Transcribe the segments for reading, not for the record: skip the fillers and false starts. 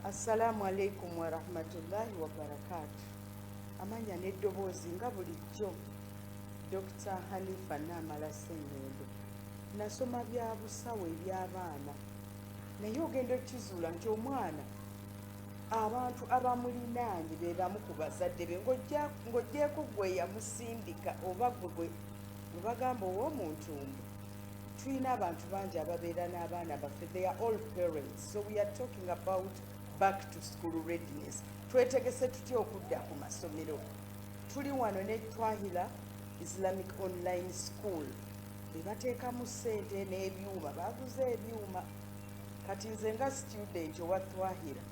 Assalamu alaikum warahmatullahi wabarakatu. Amanya n'eddoboozi nga bulijjo, Dr Hanifa Naamala Ssengendo. Nasoma bya busawo eby'abaana, naye ogenda okukizuula nti omwana abantu abamulinaanye be bamu ku bazadde be, ng'oggyeko gwe yamusindika oba gwe gwe bagamba ow'omuntumbu. Tulina abantu bangi ababeera n'abaana baffe. They are all parents. So we are talking about back to school readiness. Twetegese tutya okudda ku masomero? Tuli wano ne Twahila Islamic Online School, be bateekamu ssente n'ebyuma, baguze ebyuma. Kati nze nga student owa Twahira,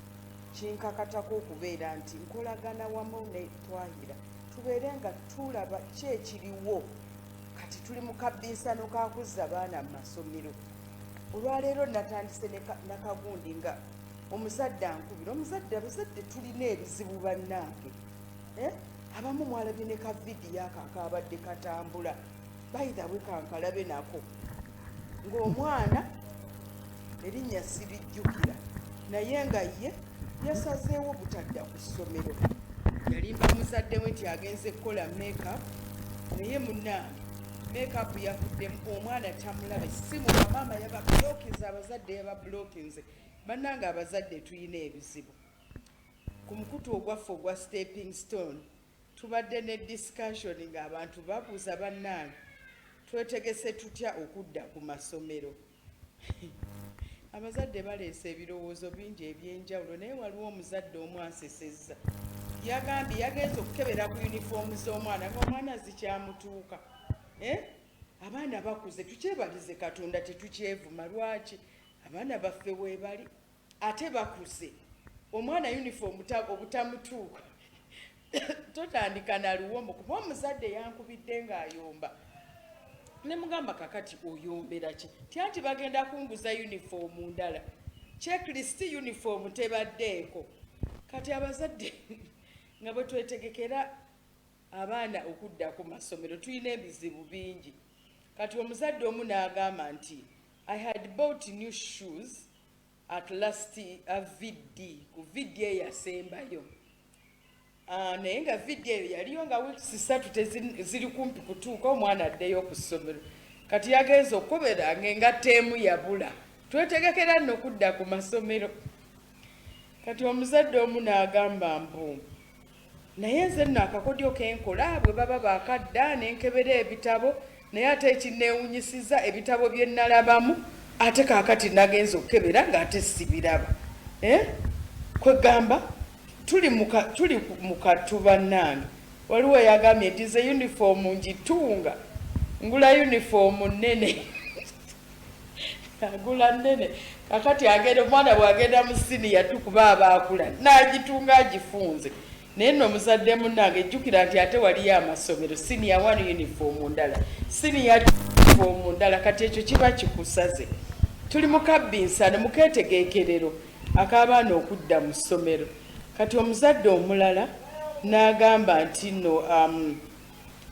kinkakatako okubeera nti nkolagana wamu ne Twahira, tubeere nga tulaba ki ekiriwo. Kati tuli mu kabbinsano kakuzza baana mu masomero. Olwaleero natandise nakagundi nga omuzadde ankubira. Omuzadde, abazadde tulina ebizibu bannange, eh? Abamu mwalabye ne ka vidiyo ako akabadde katambula. Bayithabwe kankalabe nako, ng'omwana erinnya sirijjukira, naye nga ye yasazeewo butadda ku ssomero. Yalimba muzadde we nti agenze kukola makeup, naye munnange makeup yavuddemu, omwana tamulaba. Essimu bamaama yabablockinze, abazadde yabablockinze. Bannange, abazadde tulina ebizibu. Ku mukutu ogwaffe ogwa Stepping Stone tubadde ne discussion ng'abantu babuuza, bannange, twetegese tutya okudda ku masomero? Abazadde baleese ebirowoozo bingi ebyenjawulo, naye waliwo omuzadde omu ansesezza. Yagambye yagenza okukebera ku yunifoomu z'omwana ng'omwana zikyamutuuka, eh? Abaana bakuze, tukyebalize Katonda, tetukyevuma. Lwaki abaana baffe weebali ate bakuze? Omwana yunifoomu obutamutuuka, totandika na luwombo, kuba omuzadde yankubidde ng'ayomba. Ne mugamba, kakati oyombera ki? Tyanti bagenda kunguza yunifoomu ndala, checklist uniform tebaddeeko. Kati abazadde nga bwe twetegekera abaana okudda ku masomero, tulina ebizibu bingi. Kati omuzadde omu n'agamba nti, "I had bought new shoes at last VD, ku VD eyasembayo." Naye nga VD eyo yaliyo nga weeks 3 ziri kumpi kutuuka omwana addeyo ku ssomero. Kati yagenza okukobera nga engatto emu yabula. Twetegekera nno okudda ku masomero. Kati omuzadde omu n'agamba mbu, naye nze nno akakodyo kenkola, bwe baba bakadda nenkebera ebitabo, naye ate ekinneewunyisiza, ebitabo bye nalabamu, ate kaakati nagenza okukebera ng'ate sibiraba, eh? Kwegamba tuli mu katu bannange. Waliwo eyagambye nti nze yunifoomu ngitunga, ngula yunifoomu nnene, agula nnene. Kakati agenda, omwana bw'agenda mu siniya tukuba aba akula, n'agitunga agifunze. Naye nno omuzadde munnange, jjukira nti ate waliyo amasomero, siniya 1 uniform ndala, siniya uniform ndala. Kati ekyo kiba kikusaze. Tuli mu kabbinsano, mu keetegeekerero ak'abaana okudda mu ssomero. Kati omuzadde omulala n'agamba nti nno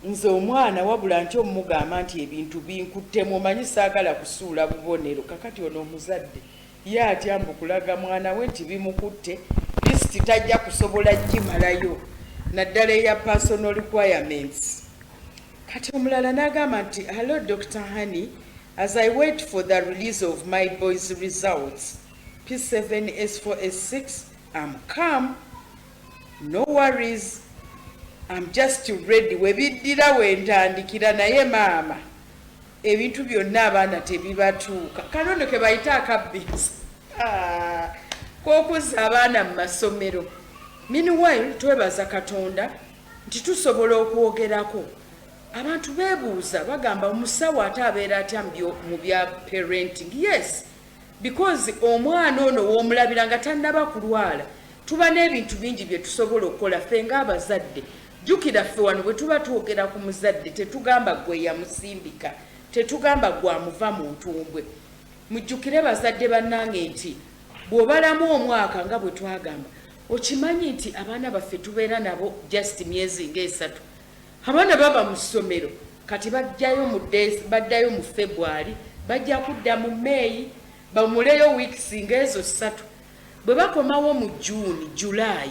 nze omwana wabula nti omugamba nti ebintu binkuttemu, omanyi saagala kusuula bubonero. Kakati ono omuzadde ye atya mbu kulaga mwana we nti bimukutte, list tajja kusobola gimalayo, naddala eya personal requirements. Kati omulala n'agamba nti, "Hello Dr Honey, as I wait for the release of my boys' results, P7 S4 S6, I'm calm, no worries, I'm just ready. Webiddira wentandikira, naye maama ebintu byonna abaana tebibatuuka." Kano nno ke bayita akabbinsi k'okuzza abaana mu masomero. Meanwhile, twebaza Katonda nti tusobola okwogerako. Abantu beebuuza, bagamba, omusawo ate abeera atya mu bya parenting? Yes, because omwana ono w'omulabira nga tannaba kulwala, tuba n'ebintu bingi bye tusobola okukola ffe ng'abazadde. Jjukira, ffe wano bwe tuba twogera ku muzadde, tetugamba gwe yamusindika, tetugamba gwe amuva mu ntumbwe. Mujjukire bazadde bannange nti bw'obalamu omwaka, nga bwe twagamba, okimanyi nti abaana baffe tubeera nabo just myezi ng'esatu. Abaana baba mu ssomero, kati baddayo mu February, bajja kudda mu May, bamuleyo weeks ng'ezo 3. Bwe bakomawo mu June, July,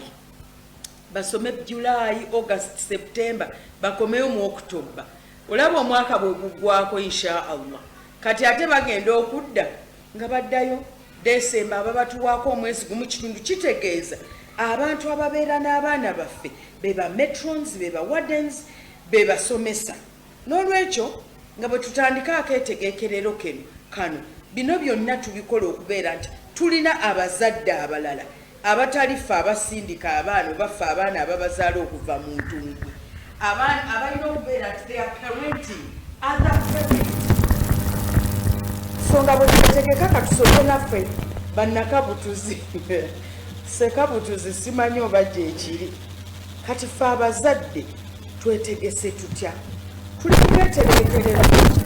basome July, August, September, bakomeyo mu October. Olaba omwaka bwe guggwako, insha Allah. Kati ate bagenda okudda nga baddayo Desemba, ababatuwaako omwezi gumu kitundu. Kitegeeza abantu ababeera n'abaana baffe be ba matrons, be ba wardens, be basomesa. N'olwekyo nga bwe tutandika akeetegekerero keno kano, bino byonna tubikola okubeera nti tulina abazadde abalala abatali ffe abasindika abaana, oba ffe abaana ababazaala okuva mu ntumbwe, abalina okubeera nti they are parenting other parents. So nga bwe twetegeka, katusooke naffe bannakabutuzi, sekabutuzi, simanyi oba gyekiri. Kati ffe abazadde twetegese tutya? Tuli kubeterekerera,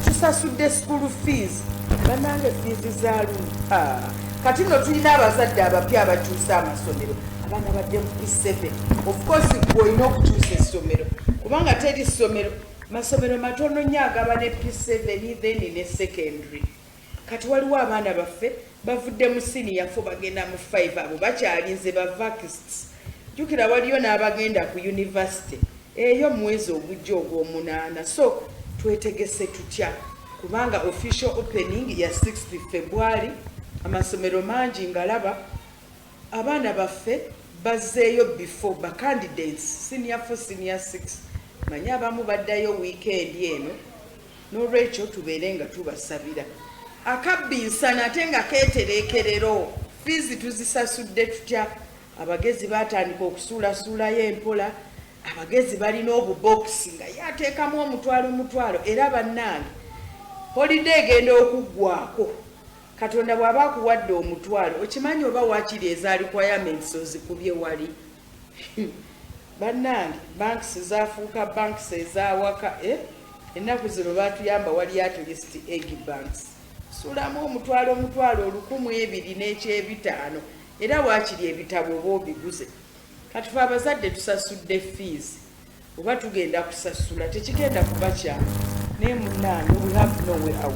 tusasudde school fees. Bannange, fees za luno. Kati nno tulina abazadde abapya abakyusa amasomero, abaana badde mu P7. Of course gwe olina okukyusa essomero, kubanga teri ssomero, masomero matono nnyo agaba ne P7 then ne secondary. Kati waliwo abaana baffe bavudde mu senior 4, bagenda mu 5, abo bakyalinze ba vacasts. Jjukira waliyo n'abagenda ku university eyo mwezi ogujja ogw'omunaana. So twetegese tutya? Kubanga official opening ya 6 February, amasomero mangi ngalaba abaana baffe bazzeeyo before, ba candidates senior 4, senior 6. Manye abamu baddayo weekend eno. N'olwekyo tubeere nga tubasabira akabbinsana ate nga keetereekerero. Fees tuzisasudde tutya? Abagezi batandika okusuulasuulayo empola. Abagezi balina obubokisi nga ye ateekamu omutwalo mutwalo. Era bannange, holiday egenda okuggwako, Katonda bw'aba akuwadde omutwalo, okimanyi oba wakiri eza requirements ozikubye wali. Bannange, banks zafuuka banks ezawaka, eh? Ennaku zino batuyamba, wali at least egg banks. Sulamu omutwalo omutwalo, 1002 n'ekyebitaano, era waakiri ebitabo oba obiguze. Kati fe abazadde tusasudde fees oba tugenda kusasula, tekigenda kuba kyangu, naye munange, we have no way out.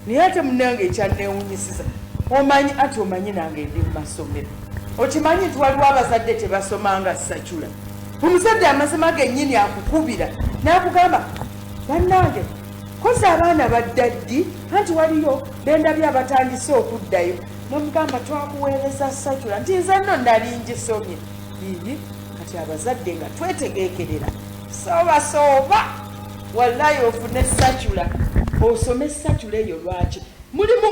Naye ate munange, ekyanneewunyisiza, omanyi ati, omanyi nange ndi mu masomero, okimanyi nti waliwo abazadde tebasomanga circular? Omuzadde amazima gennyini akukubira n'akugamba, "Bannange, kozi abaana badda ddi? Anti waliyo bendabye abatandise okuddayo." Nomugamba, "Twakuweereza circular." Nti, "Nze nno nali ngisomye." Ii, kati abazadde nga twetegekerera, sooba sooba wallayi ofune circular, osome circular eyo. Lwaki? Mulimu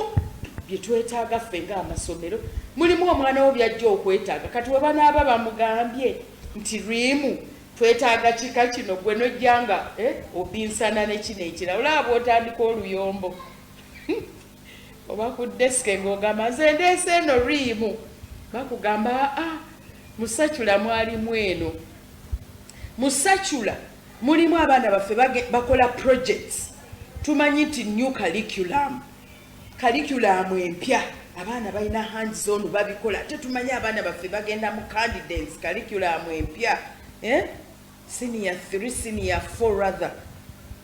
bye twetaaga ffe ng'amasomero, mulimu omwana wo byajja okwetaaga. Kati we banaaba bamugambye nti riimu twetaaga kika kino, gwe nojjanga eh, obinsana ne kino ekirala, olaba bw'otandika oluyombo oba ku desk ng'ogamba, "Nze ndeese eno riimu." Bakugamba, "Aa, mu circular mwalimu eno." Mu circular mulimu abaana baffe bakola projects. Tumanyi nti new curriculum, curriculum empya, abaana balina hands on, babikola. Ate tumanyi abaana baffe bagenda mu candidates curriculum empya, eh? Senior 3, senior 4 rather,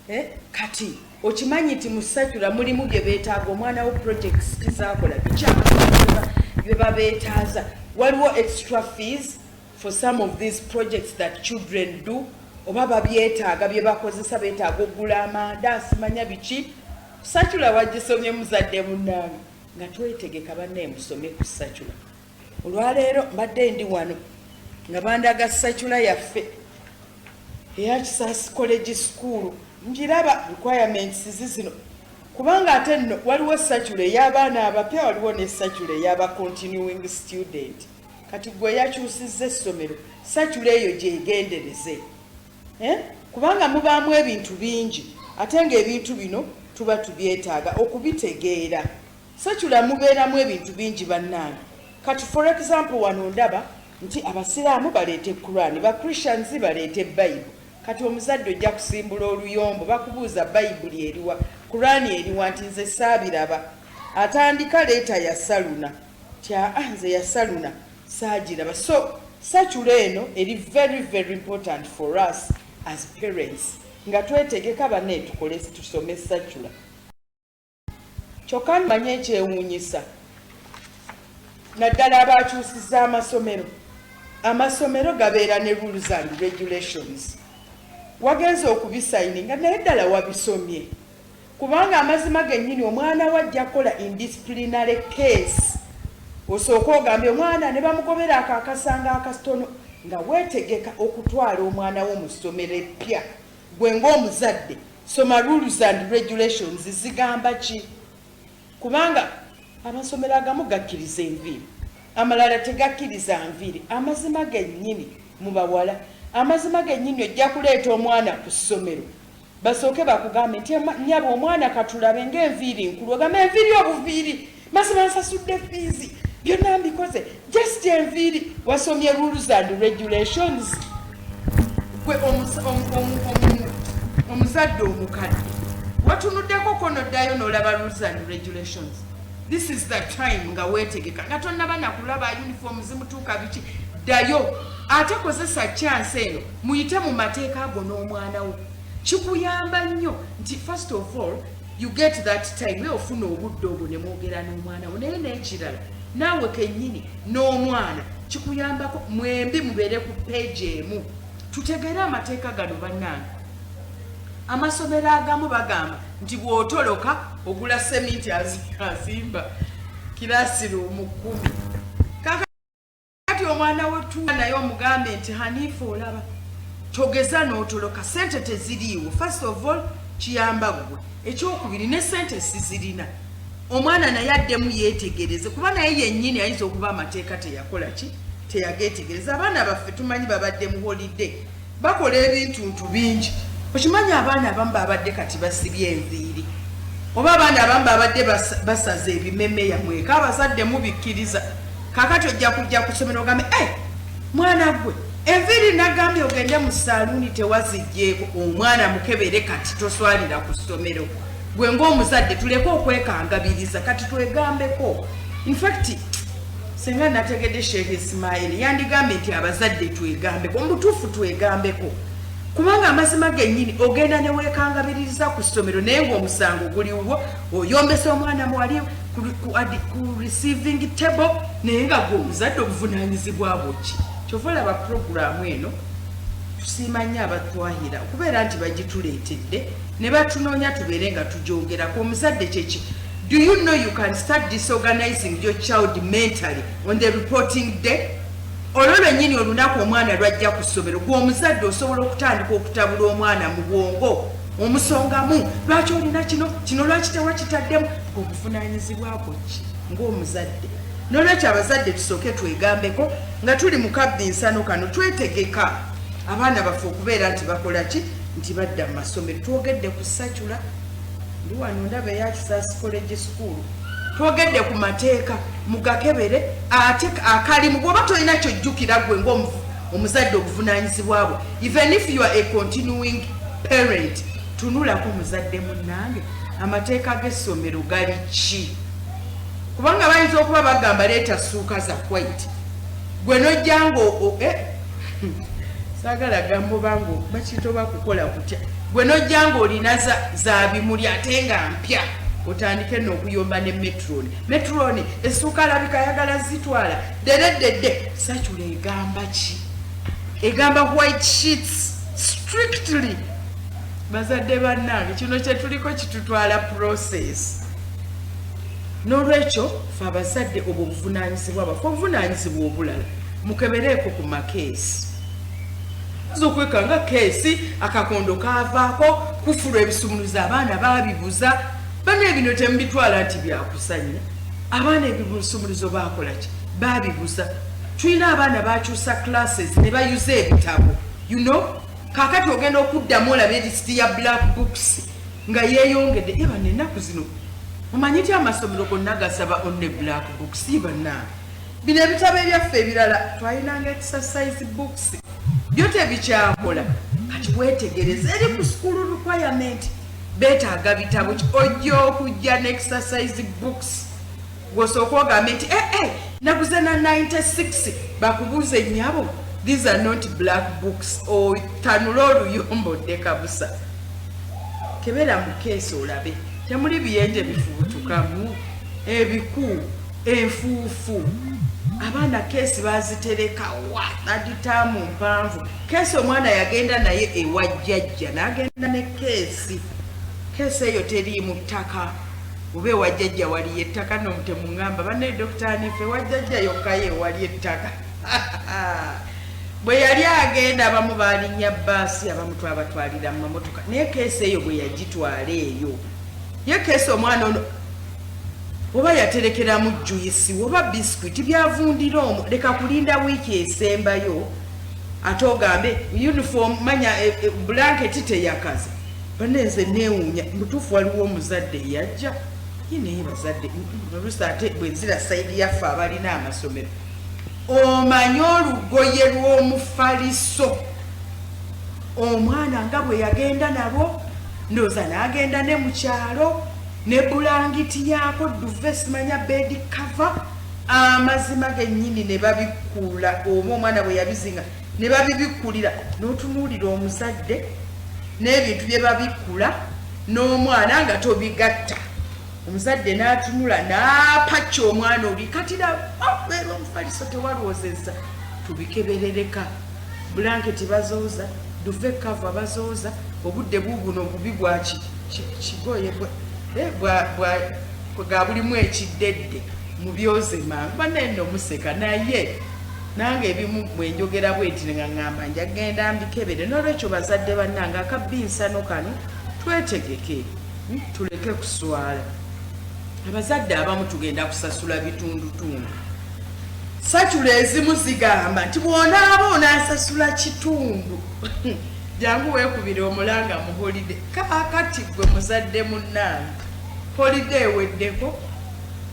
eh? Kati okimanyi nti mu circular mulimu bye beetaaga, omwana wo projects kizakola, bikyamaaa bye babeetaaza. Waliwo extra fees for some of these projects that children do, oba babyetaaga, bye bakozesa, beetaaga okugula amanda, simanya biki. Circular wagisomye, muzadde munnange? Nga twetegeka, bannaye, musome ku circular. Olwaleero mbadde ndi wano nga bandaga circular yaffe eya Kisaasi College School, ngiraba requirements zizino. Kubanga ate nno waliwo circular ey'abaana abapya, waliwo ne circular ey'aba continuing student. Kati gwe yakyusizza essomero, circular eyo gyegendereze, eh? Kubanga mubaamu ebintu bingi, ate ng'ebintu bino tuba tubyetaaga okubitegeera. Circular mubeeramu ebintu bingi, bannange. Kati for example, wano ndaba nti abasiraamu baleete Kurani, ba Christians baleete Bayibuli. Kati omuzadde ojja kusimbula oluyombo, bakubuuza, "Bayibuli eriwa? Kurani eriwa?" Nti, "Nze saabiraba." Atandika leeta yasaluna ti, "Aa, nze yasaluna saagiraba." So circular eno eri very very important for us as parents. Nga twetegeka, banne, tukole, tusome circular. Kyokka manye ekyewuunyisa, Naddala abakyusiza amasomero, amasomero gabeera ne rules and regulations. Wagenza okubisayininga, naye ddala wabisomye? Kubanga amazima gennyini, omwana we ajja kukola indisciplinary case. Osooka ogambye omwana ne bamugobera ako akasanga akatono. Nga weetegeka okutwala omwana wo mu ssomero eppya, gwe ng'omuzadde soma rules and regulations zigamba ki, kubanga amasomero agamu gakkiriza enviiri, amalala tegakkiriza nviiri. Amazima gennyini, mu bawala, amazima gennyini, ojja kuleeta omwana ku ssomero, basooke bakugambe nti, "Nyaba, omwana katulabe ng'enviiri nkulu." Ogambe, "Enviiri, obuviiri, mazima nsasudde fees, byonna mbikoze, just enviiri." Wasomye rules and regulations? Gwe omuzadde omukadde, watunuddeko ko noddayo n'olaba rules and regulations? This is the time nga weetegeka, nga tonnaba nakulaba uniform zimutuuka biki. Ddayo ate kozesa chance eno, muyite mu mateeka ago n'omwana wo. Kikuyamba nnyo nti first of all you get that time, ye ofuna obudde obwo ne mwogera n'omwana wo. Naye n'ekirala, naawe kennyini n'omwana kikuyambako mwembi mubeere ku page emu, tutegeere amateeka gano. Bannange, amasomero agamu bagamba nti bw'otoloka ogula seminti azimba classroom 10. Kakati omwana wetuwa naye omugambe nti, "Hanifa, olaba togeza n'otoloka, sente teziriiwo." First of all kiyamba ggwe, ekyokubiri ne sente sizirina. Omwana naye addemu yeetegereze, kuba naye yennyini ayinza okuba amateeka teyakola ki, teyageetegereza. Abaana baffe tumanyi babadde mu holiday, bakola ebintuntu bingi. Okimanyi abaana abamu babadde kati basibye enviiri, oba abaana abamu babadde basaza ebimemeya mweka, abazadde mubikkiriza. Kakati ojja kujja ku ssomero ogambe, "E mwana gwe, enviiri nagambye ogende mu saaluuni, tewazigjeeko." Omwana mukebere kati, toswalira ku ssomero. Gwe ng'omuzadde tuleke okwekangabiriza, kati twegambeko. Infact, senga nategedde Sheekh Ismail yandigambye nti abazadde twegambeko, mubutuufu twegambeko, kubanga amazima gennyini ogenda ne weekangabiriza ku ssomero, naye ng'omusango guliwo. Oyombesa omwana mwali ku receiving table, naye nga gwe omuzadde obuvunaanyizibwa bwoki? Kyova olaba puroguramu eno tusiima nnyo abatwahira okubeera nti bagituleetedde ne batunoonya tubeere nga tugyogerako. Omuzadde kyeki? Do you know you can start disorganizing your child mentally on the reporting day? Olwo lwennyini olunaku omwana lwajja ku ssomero, gwe omuzadde osobola okutandika okutabula omwana mu bwongo, omusongamu, lwaki olina kino kino, lwaki tewakitaddemu? Obuvunaanyizibwa bwo ki ng'omuzadde? Nolwekyo abazadde tusooke twegambeko nga tuli mu kabbinsano kano, twetegeka abaana baffe okubeera nti bakola ki, nti badda mu masomero. Twogedde ku circular, ndi wano ndaba eya Kisaasi College School. Twogedde ku mateeka, mugakebere ate akalimu. Bw'oba tolina kyojjukira gwe ng'omuzadde, obuvunaanyizibwa bwo, even if you are a continuing parent, tunulako muzadde munnange, amateeka g'essomero gali ki? Kubanga bayinza okuba bagamba leeta suuka za white, gwe nojjanga saagala gamba obanga bakiyita oba kukola kutya, gwe nojjanga olina za bimuli ate nga mpya, otandike nno okuyomba ne matron. "Matron, essuuka alabika ayagala zitwala dereddedde." Circular egamba ki? Egamba white sheets strictly. Bazadde bannange, kino kyetuliko kitutwala process. N'olwekyo fe abazadde obwo obuvunanyizibwa bwaffe, obuvunanyizibwa obulala, mukebereeko ku makeesi oza okwekanga keesi akakondo kavaako kufulwa, ebisumuluzo abaana babibuza. Bano ebino temubitwala nti byakusanya. Abaana ebisumuluzo bakola ki? Babibuza. Tulina abaana bakyusa classes ne bayuza ebitabo. Kakati ogenda okuddamu olaba elisiti ya black books nga yeeyongedde. Ye bano ennaku zino omanyi nti amasomero gonna gasaba only black books? Ye bannange, bino ebitabo ebyaffe ebirala twalinanga exercise books, byo tebikyakola. Kati wetegereza eri ku school requirement, beetaaga bitabo ki? Ojja okujja ne exercise books, gwosooka ogambe nti, "Ee, naguze na 96." Bakubuuze, "Nnyabo, these are not black books." Otanula oluyombo dde kabusa. Kebera mu keesi olabe temuli biyenje bifuutukamu, ebiku, enfuufu. Abaana case baziterekawa aditaamu mpanvu. Case omwana yagenda naye ewa jjajja, n'agenda ne case. Case eyo teriimu ttaka, oba ewa jjajja waliyo ettaka? No, temuŋŋamba bannaye Dokita Hanifa, ewa jjajja yokka ye wali ettaka. Bwe yali agenda, abamu balinnya baasi, abamu twabatwalira mu mamotoka, naye case eyo bwe yagitwala eyo ye case, omwana ono oba yaterekeramu juice oba biscuit byavundira omwo. Leka kulinda wiiki esembayo ate ogambe uniform, manya blanketi teyakaze. Banenze neewuunya, mutuufu waliwo omuzadde eyajja ye, naye bazadde oluusi ate bwenzira side yaffe abalina amasomero, omanye olugoye lw'omufaliso omwana nga bwe yagenda nalwo, ndowooza n'agenda ne mu kyalo ne bulangiti yaako, duvet, simanya bed cover, amazima gennyini ne babikkuula, oba omwana bwe yabizinga ne babibikkulira, n'otunuulira omuzadde n'ebintu bye babikkula n'omwana nga tobigatta. Omuzadde n'atunula n'apacca omwana oli kati beera omufaliso tewalwozezza, tubikeberereka. Bulanketi bazooza, duvet cover bazooza, obudde buubuno bubi bwa kigoye ga bulimu ekiddedde, mubyoze mangu. Bannaye nno museka, naye nange ebimu bwenjogera bwenti nga ŋŋamba njagenda mbikebere. N'olwekyo bazadde bannange, akabbinsano kano twetegeke, tuleke kuswala. Abazadde abamu tugenda kusasula bitundutundu. Circular ezimu zigamba nti bw'onaaba onaasasula kitundu, jangu weekubire omulanga mu holiday. Kaakati gwe muzadde munnange, holiday eweddeko,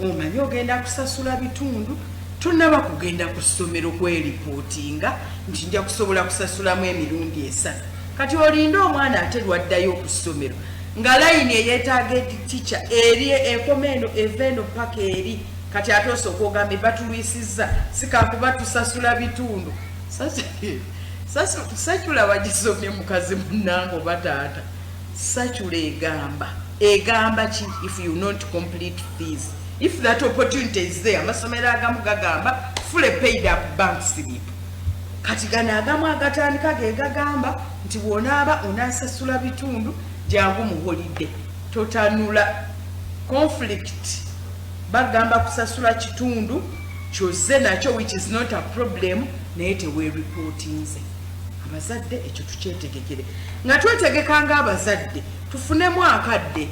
omanyi ogenda kusasula bitundu, tonnaba kugenda ku ssomero kweripootinga nti nja kusobola kusasulamu emirundi 3. Kati olinde omwana ate lwaddayo ku ssomero nga layini eyeetaaga tica eri ekoma eno, eva eno paka eri. Kati ate osooka ogambe batulwisizza, sikakuba tusasula bitundu. Circular wagisomye mukazi munnange oba taata? Circular egamba ki? If you not complete fees, if that opportunity is there, amasomero agamu gagamba fully paid up bank slip. Kati gano agamu agatandika ge gagamba nti bw'onaaba onaasasula bitundu, jangu mu holiday. Totanula conflict, bagamba kusasula kitundu kyozze nakyo, which is not a problem, naye teweeripootinze. Abazadde ekyo tukyetegekere, nga twetegeka ngaabazadde tufunemu akadde.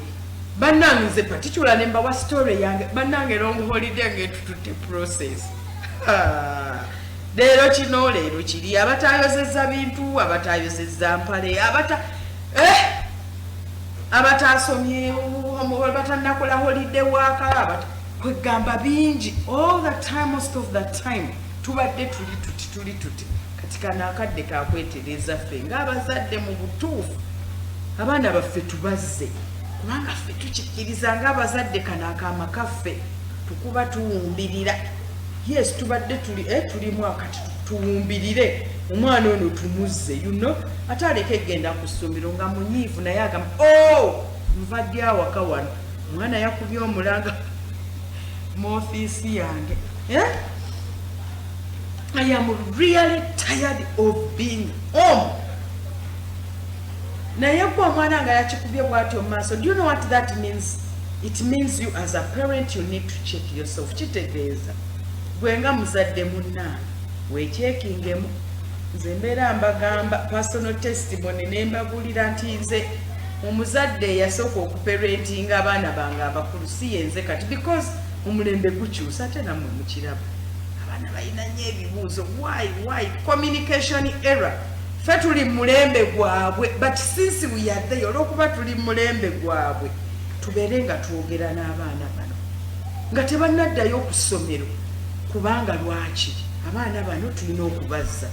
Bannange, nze particular ne mbawa story yange. Bannange, long holiday ngaetututte process, leero kino, leero kiri, abatayozezza bintu, abatayozezza mpale, abatasomye, batanakola holiday work, kwegamba bingi. All the time, most of the time tubadde tuli tuti, tuli tuti. Kati kano akadde kakwetereza ffe ng'abazadde mu butuufu, abaana baffe tubazze, kubanga ffe tukikkiriza ng'abazadde kano akaama kaffe tukuba tuwumbirira. Yes, tubadde tuli tulimu akati, tuwumbirire omwana ono tumuzze, ate aleke egenda ku ssomero nga munyiivu, naye agamba, "O nva ddi awaka wano, omwana yakubye omulanga mu ofiisi yange, eh? I am really tired of being home." Naye gwe omwana nga yakikubye bw'atyo mu maaso, do you know what that means? It means you as a parent, you need to check yourself. Kitegeeza gwe nga muzadde munnange weekyekingemu. Nze mbeera mbagamba personal testimony ne mbagulira nti nze omuzadde eyasooka okuparentinga abaana bange abakulu si yenze kati, because omulembe gukyusa, ate nammwe mukiraba abaana balina nnyo ebibuuzo. Why communication error? Ffe tuli mulembe gwabwe, but since we are there, olwokuba tuli mulembe gwabwe, tubeere nga twogera n'abaana bano nga tebannaddayo ku ssomero. Kubanga lwaki abaana bano tulina okubazza?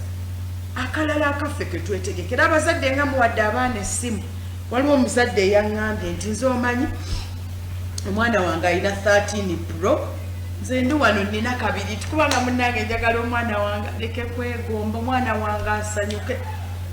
Akalala akaffe ke twetegekera abazadde, nga muwadde abaana essimu. Waliwo omuzadde eyaŋŋambye nti, "Nze omanyi omwana wange alina 13 Pro, nze ndi wano nina kabiri, kubanga munnange njagala omwana wange aleke kwegomba, omwana wange asanyuke."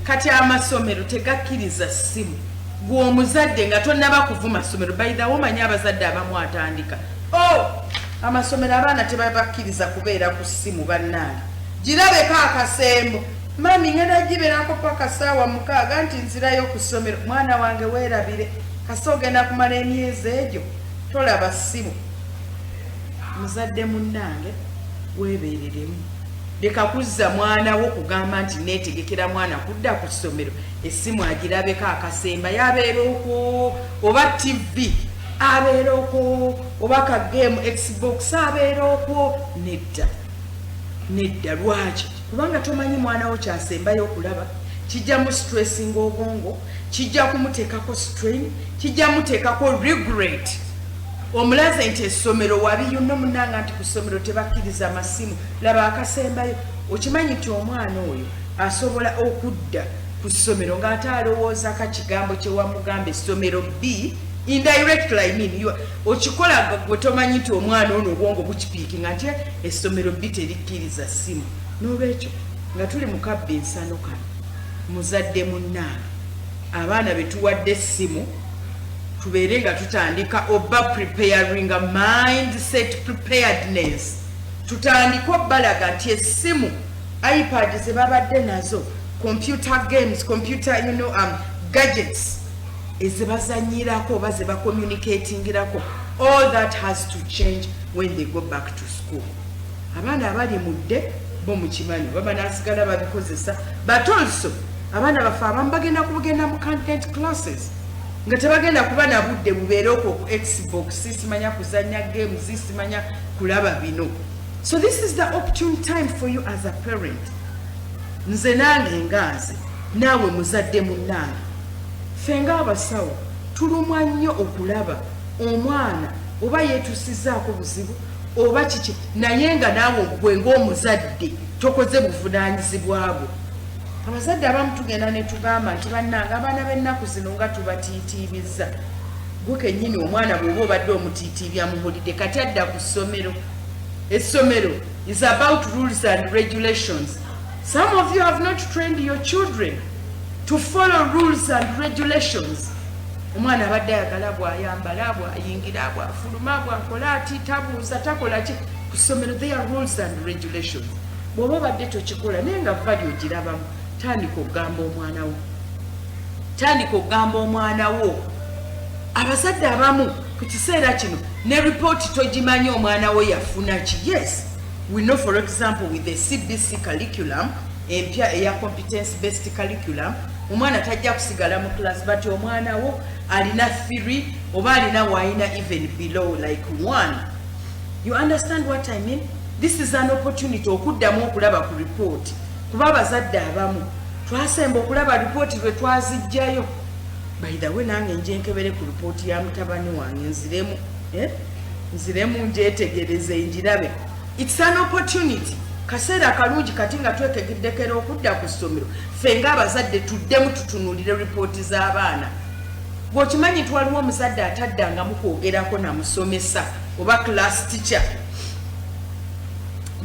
Kati amasomero tegakkiriza ssimu. Gwe omuzadde nga tonnaba kuvuma ssomero, by the way, omanyi abazadde abamu atandika, "O oh, Amasomero abaana tebabakkiriza kubeera ku ssimu. Bannange, girabeko akasembo. Mummy, ngenda gibeerako paka saawa 6 nti nzirayo ku ssomero. Mwana wange, weerabire kasi ogenda kumala emyezi egyo tolaba ssimu. Muzadde munnange, weebeereremu. Leka kuzza mwana wo kugamba nti neetegekera mwana kudda ku ssomero, essimu agirabeko akasemba, yabeera okwo, oba TV abeera okwo, oba ka game Xbox abeera okwo. Nedda, nedda. Lwaki? Kubanga tomanyi mwana wo kyasembayo okulaba. Kijja mu stressinga obwongo, kijja kumuteekako strain, kijja muteekako regret. Omulaze nti essomero wabi yunno munanga, nti ku ssomero tebakkiriza masimu, laba akasembayo. Okimanyi nti omwana oyo asobola okudda ku ssomero ng'ate alowooza ka kigambo kye wamugamba essomero b indirectly. I mean, okikola gwe tomanyi nti omwana ono obwongo bukipickinga nti essomero b terikkiriza ssimu. N'olwekyo nga tuli mu kabbi ensano kano, muzadde munnange, abaana be tuwadde essimu, tubeere nga tutandika oba preparinga mindset preparedness. Tutandike obbalaga nti essimu, iPad ze babadde nazo, computer games, computer gadgets ezebazanyirako oba ze bacommunicatingirako, all that has to change when they go back to school. Abaana abali mudde bo mukimanyi baba nasigala babikozesa, but also abaana baffe abamu bagenda kugenda mu content classes nga tebagenda kuba na budde bubeere okwo ku Xbox, simanya kuzanya games, simanya kulaba bino. So this is the opportune time for you as a parent. Nze nange nga nze, naawe muzadde munnange, ffe ng'abasawo tulumwa nnyo okulaba omwana oba yeetusizaako buzibu oba kiki, naye nga naawe gwe ng'omuzadde tokoze buvunaanyizibwa bwo. Abazadde abamu tugenda ne tugamba nti bannange, abaana b'ennaku zino nga tubatiitiibizza. Gwe kennyini omwana bw'oba obadde omutiitiibya muhulidde, kati adda ku ssomero. Essomero is about rules and regulations. Some of you have not trained your children to follow rules and regulations. Omwana abadde ayagala bw'ayambala, bw'ayingira, bw'afuluma, bw'akola ati, tabuuza, takola ki. Ku ssomero there are rules and regulations. Bw'oba obadde tokikola naye nga vali ogirabamu, tandika okugamba omwana wo, tandika okugamba omwana wo. Abazadde abamu ku kiseera kino ne ripooti togimanyi omwana wo yafuna ki. Yes, we know, for example, with the CBC curriculum empya eya competence based curriculum, omwana tajja kusigala mu class, but omwana wo alina 3 oba alina waayina even below like 1. You understand what I mean? This is an opportunity okuddamu okulaba ku ripooti, kuba abazadde abamu twasemba okulaba ripooti lwe twazijjayo. By the way, nange nje nkebere ku ripooti ya mutabani wange, nziremu, eh? Nziremu njetegereze, njirabe. It's an opportunity, kaseera kalungi kati nga twetegeddekera okudda ku ssomero, ffe ng'abazadde tuddemu tutunuulire ripooti z'abaana. Bw'okimanyi nti waliwo omuzadde ataddangamu kwogerako namusomesa oba class teacher.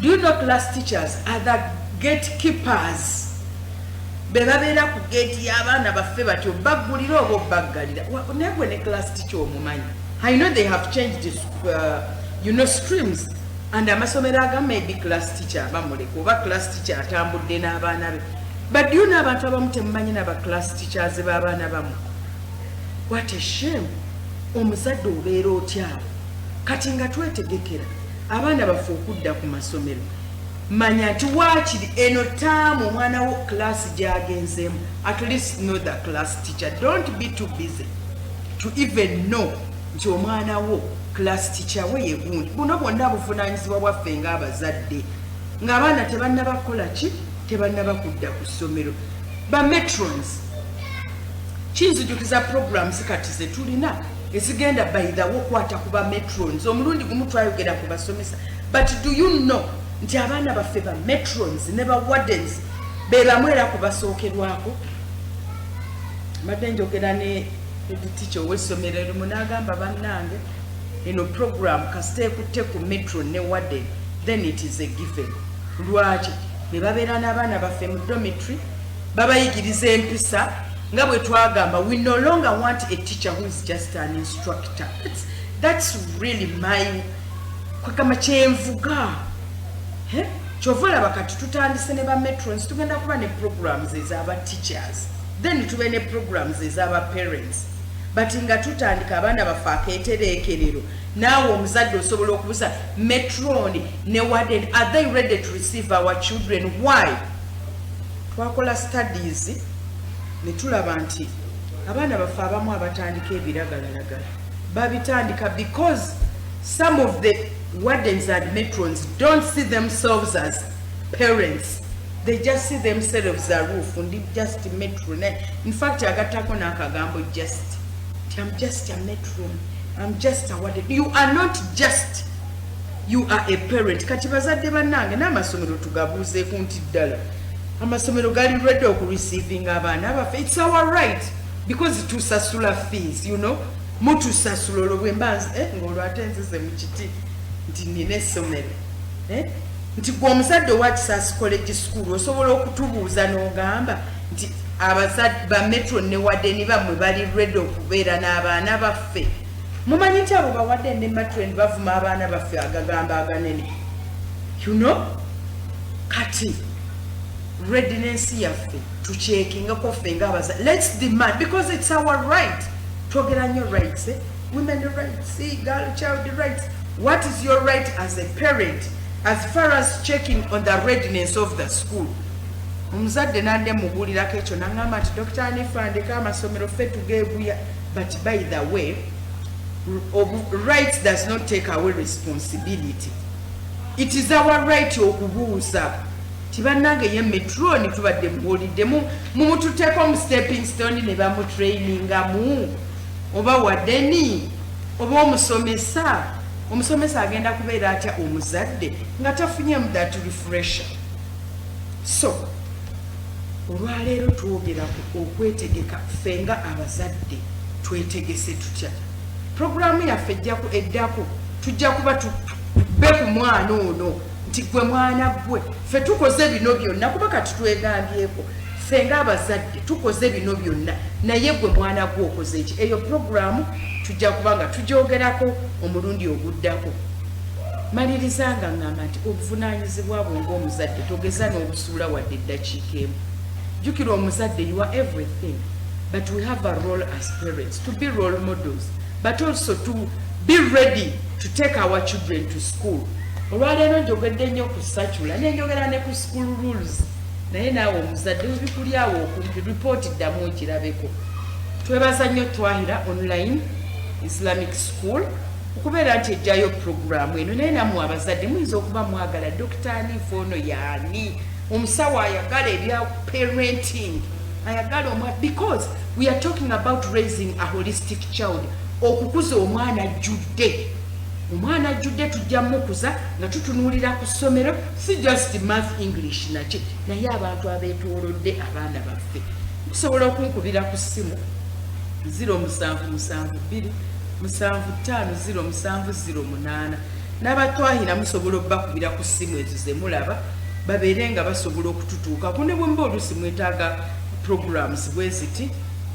Do you know class teachers are the gatekeepers? Be babeera ku geeti y'abaana baffe batyo, baggulira oba obbaggalira. Naye gwe ne class teacher omumanyi? I know they have changed streams and amasomero agamu, maybe class teacher abamuleka oba class teacher atambudde n'abaana be, but do you know abantu abamu temumanyi naba class teachers b'abaana bamu? What a shame! Omuzadde obeera otyawo? Kati nga twetegekera abaana baffe okudda ku masomero, manya nti waakiri eno taamu omwana wo class gy'agenzeemu, at least know the class teacher. Don't be too busy to even know nti omwana wo class teacher we ye gundi. Buno bwonna buvunaanyizibwa bwaffe ng'abazadde ng'abaana tebannaba kukola ki, tebannaba kudda ku ssomero. Ba matrons, kinzijukiza programs kati ze tulina ezigenda by the way okwata ku ba matrons. Omulundi gumu twayogera ku basomesa, but do you know nti abaana baffe ba matrons ne ba wardens be bamu era kubasookerwako? Mbadde njogera ne teacher ow'essomero erimu n'agamba, bannange, eno program kasita ekutte ku matron ne warden, then it is a given. Lwaki? Ne babeera n'abaana baffe mu dormitory, babayigiriza empisa. Nga bwe twagamba, we no longer want a teacher who is just an instructor. That's really my Kwegamba kyenvuga kyova olaba kati tutandise ne ba matrons, tugenda kuba ne programs ez'aba teachers, then tube ne programs ez'aba parents. But nga tutandika, abaana baffe akeetereekerero, naawe omuzadde osobola okubuza matron ne warden, are they ready to receive our children? Why? Twakola studies ne tulaba nti abaana baffe abamu abatandika ebiragalalagala babitandika because some of the wardens and matrons don't see themselves as parents. They just see themselves aloof. Ndi just matron. In fact, agattako n'akagambo "just". I'm just a matron, I'm just a warden. You are not just, you are a parent. Kati bazadde bannange, n'amasomero tugabuuzeeku nti ddala amasomero gali ready okureceivinga abaana baffe? It's our right because tusasula fees. Mutusasula. Olwo bwe mba ng'olwo ate nzize mu kiti nti nina essomero, eh? Nti gwe omuzadde owa Kisaasi College School osobola okutubuuza n'ogamba nti abazadde ba matron ne warden bammwe bali ready okubeera n'abaana baffe? Mumanyi nti abo ba warden ne matron bavuma abaana baffe agagambo aganene. Kati readiness yaffe tucheckingako ffe ngaabaza. Let's demand because it's our right. Twogera nnyo rights, eh? Women rights, eh? Girl child rights. What is your right as a parent as far as checking on the readiness of the school? Omuzadde nande mubuulirako ekyo naŋŋamba nti, "Dr Hanifa, ndeka amasomero ffe tugeeguya." But by the way, rights does not take away responsibility. It is our right okubuuza ti bannange ye matron tubadde mubuuliddemu, mumututeeko mu stepping stone ne bamutrainingamu, oba warden oba omusomesa. Omusomesa agenda kubeera atya omuzadde nga tafunyemu that refresher? So olwaleero twogera ku okwetegeka ffe nga abazadde. Twetegese tutya? Puroguramu yaffe ejjaku eddako tujja kuba tube ku mwana ono nti gwe mwana gwe, ffe tukoze bino byonna, kuba kati twegambyeko ffe ng'abazadde tukoze bino byonna, naye gwe mwana gwe okoze eki? Eyo puroguramu tujja kuba nga tugyogerako omulundi oguddako. Maliriza nga ŋŋamba nti obuvunaanyizibwa bwo ng'omuzadde togeza n'obusuula wadde eddakiika emu. Jjukira, omuzadde, you are everything, but we have a role as parents to be role models, but also to be ready to take our children to school. Olwaleero njogedde nnyo ku circular, nenjogera ne ku school rules, naye naawe omuzadde webikuli awo okumpi, ripooti ddamu okirabeko. Twebaza nnyo Twahira Online Islamic School okubeera nti ejjayo puroguramu eno. Naye nammwe abazadde muyinza okuba mwagala Dr Hanifa ono yaani omusawo ayagala ebya parenting, ayagala omwana, because we are talking about raising a holistic child, okukuza omwana ajjudde. Omwana ajjudde tujja mukuza nga tutunuulira ku ssomero, si just math, English naki, naye abantu abeetoolodde abaana baffe. Musobola okunkubira ku ssimu 0772 75 0708. N'abatwahira musobola obbakubira ku ssimu ezo ze mulaba, babeere nga basobola okututuukako. Ne bwe muba oluusi mwetaaga programs bwe ziti,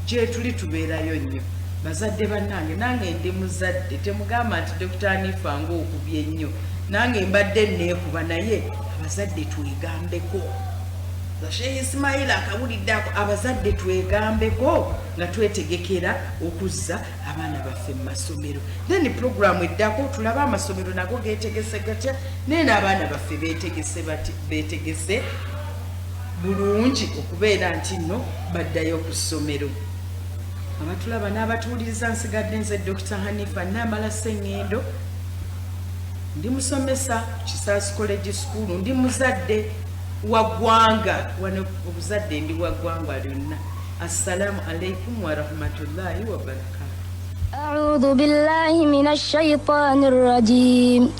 gyetuli, tubeerayo nnyo. Bazadde bannange, nange ndi muzadde. Temugamba nti Dr Hanifa ngaokubye ennyo, nange mbadde neekuba, naye abazadde twegambeko. Sheikh Ismail akawulidde ako. Abazadde twegambeko nga twetegekera okuzza abaana baffe mu masomero. Then programu eddako tulabe amasomero nago getegese gatya, naye n'abaana baffe betegese bati, betegese bulungi okubeera nti nno baddayo ku ssomero. Abatulaba n'abatuwuliriza, nsigadde nze Dr Hanifa Namala Sseŋŋendo. Ndi musomesa ku Kisaasi College School, ndi muzadde wa ggwanga wano, obuzadde ndi wa ggwanga lyonna. Assalamu alaikum warahmatullahi wabarakatu. أعوذ بالله من الشيطان الرجيم.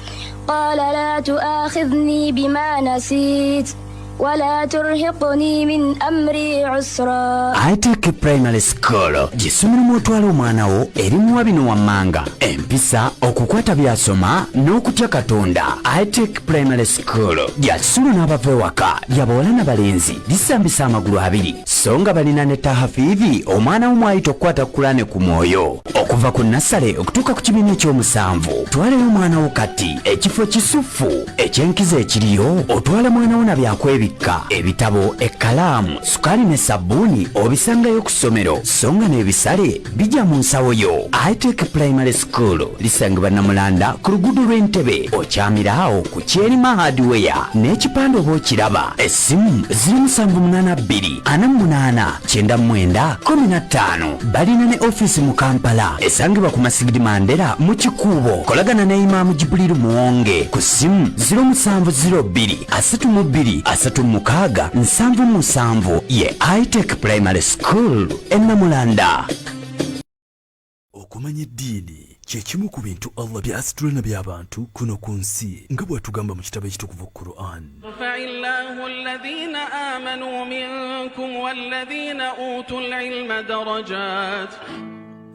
قال لا تؤاخذني بما نسيت ولا ترهقني من أمري عسرا. Itec Primary School gy'essomero mw'otwala omwana wo, erimuwa bino wammanga: empisa, okukwata by'asoma n'okutya Katonda. Itec Primary School lya kisulo n'abava ewaka, lya bawala n'abalenzi, lisambisa amagulu abiri. So nga balina ne tahafiidhi omwana wo mwayita okukwata Kulaane ku mwoyo okuva ku nasale okutuuka ku kibiina ekyomusanvu. Twaleyo omwana wo kati, ekifo kisuffu ekyenkizo ekiriyo. Otwala mwana wo na byakwebikka, ebitabo, ekkalaamu, sukaali ne sabbuuni obisangayo ku ssomero, so nga n'ebisale bijja mu nsawo yo. Itec Primary School lisangibwa Namulanda ku luguudo lw'Entebe, okyamira awo ku Kyerima Hardware n'ekipande oba okiraba. Essimu ziri 782 48 99 15. Balina ne ofiisi mu Kampala esangibwa ku Masigidi Mandela mu Kikuubo. Kolagana ne Imaamu Jibuliru Muwonge ku ssimu 0702 32 36 77. Ye Itec Primary School e Namulanda. Okumanya eddiini kye kimu ku bintu Allah by'asitula nabyo abantu kuno ku nsi nga bw'atugamba mu kitabo ekitukuvu Quran. Yarfa'illahu alladhina amanu minkum walladhina utul ilma darajat.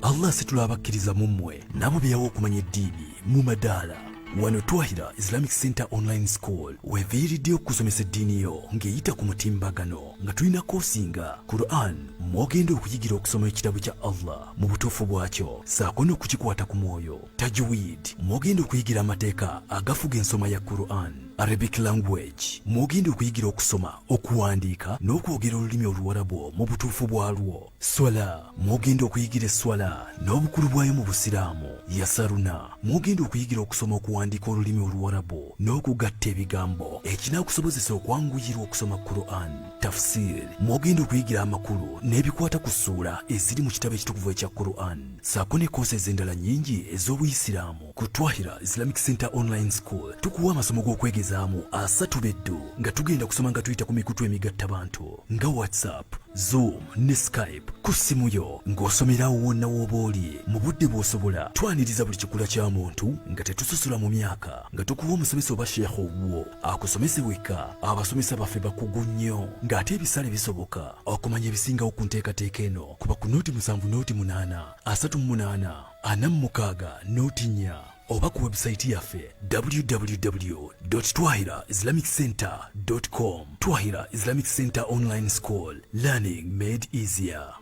Allah asitula abakkiriza mu mmwe n'abo be yawa okumanya eddiini mu madaala. Wano Twahira Islamic Center Online School weviiriddeyo okukusomesa eddiini yo ng'eyita ku mutimbagano nga tulina koosi nga Quran mw'ogenda okuyigira okusoma ekitabo kya Allah mu butuufu bwakyo ssaako n'okukikwata ku mwoyo, Tajweed mw'ogenda okuyigira amateeka agafuga ensoma ya Quran, Arabic language mw'ogenda okuyigira okusoma, okuwandiika n'okwogera olulimi Oluwarabu mu butuufu bwalwo, Swala mw'ogenda okuyigira esswala n'obukulu bwayo mu Busiraamu, Yasaruna mw'ogenda okuyigira okusoma okuwandiika olulimi Oluwarabu n'okugatta ebigambo ekinaakusobozesa okwanguyirwa okusoma Quran, Tafsir mw'ogenda okuyigira amakulu n'ebikwata ku ssuula eziri mu kitabo ekitukuvu ekya Quran ssaako ne koosi ez'endala nnyingi ez'Obuyisiraamu. Ku Twahira Islamic Center Online School tukuwa amasomo g'okwegezaamu asatu beddu nga tugenda kusoma nga tuyita ku mikutu emigattabantu nga WhatsApp, Zoom ne Skype ku ssimu yo ng'osomera awo wonna w'oba oli mu budde bw'osobola. Twaniriza buli kikula kya muntu nga tetusosola mu myaka nga tukuwa omusomesa oba sheikh owuwo akusomese wekka. Abasomesa baffe bakugu nnyo ng'ate ebisale bisoboka. Okumanya ebisingawo ku nteekateeka eno kuba ku nooti 7 nooti 8 38 46 nooti 4 oba ku webusayiti yaffe www twahira islamic center com. Twahira Islamic Center Online School, learning made easier.